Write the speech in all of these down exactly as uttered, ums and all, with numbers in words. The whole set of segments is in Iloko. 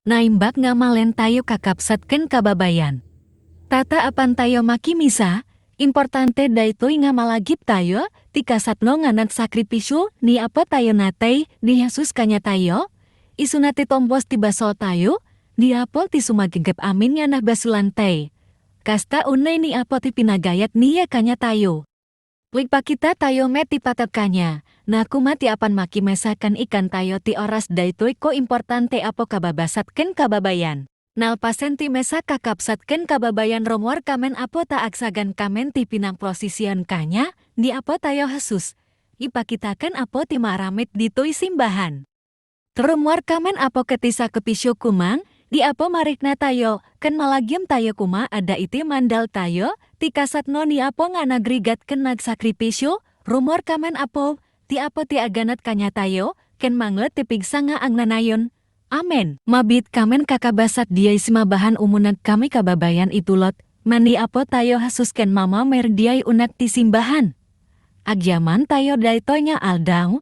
Naimbag nga malentayo kakabsat ken kababayan. Tata apantayo makimisa, importante daytoy nga malagiptayo ti kasatno nga nagsakripisio ni Apo tayo natay ni Jesus kaniatayo. Isuna ti tumbos ti basoltayo, ni Apo ti sumagidgep amin nga nabasolantay. Kasta unay ni Apo ti pinagayat niya kaniatayo. Ipakitatayo met ti patag kaniana, koma ti apan makimesa ken ikantayo ti oras daytoy ko importante Apo kababasat ken kababayan. Nalpasen ti mesa kakabsat ken kababayan, rummuarkamen Apo ta agsagankamen ti pinangprosesioan kaniana ni Apo tayo Jesus. Ipakitaken Apo ti maaramid ditoy simbahan. Rummuarkamen Apo ket ti sakripisio koma ni Apo mariknatayo ken malagimtayo koma adda iti mandaltayo ti kasatno ni Apo nga nagrigat ken nagsakripisio. Rummuarkamen Apo, ti Apo ti aganat kaniatayo ken mangngeg ti pigsa nga agnanayon. Amen. Mabiitkamen kakabasat diay simbahan, umunegkami kababayan itulod man ni Apo tayo Jesus ken Mama Mary diay uneg ti simbahan. Agyamantayo daytoy nga aldaw.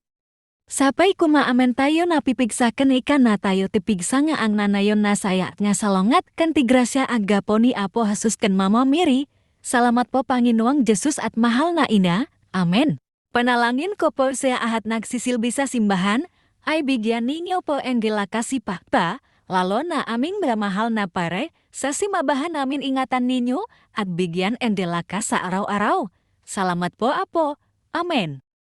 Sapay koma amentayo napipigsa ken ikanatayo ti pigsa nga agnanayon, nasayaat nga salungat ken ti grasia a gapu ni Apo Jesus ken Mama Mary. Salamat po Panginoong Jesus at mahal na ina. Amen. Panalangin ko po sa ahat nagsisilbi sa simbahan, ay bigyan ninyo po ng lakas si Papa, lalo na aming mga mahal na pare sa simbahan namin, ingatan ninyo at bigyan ng lakas sa araw-araw. Salamat po Apo. Amen.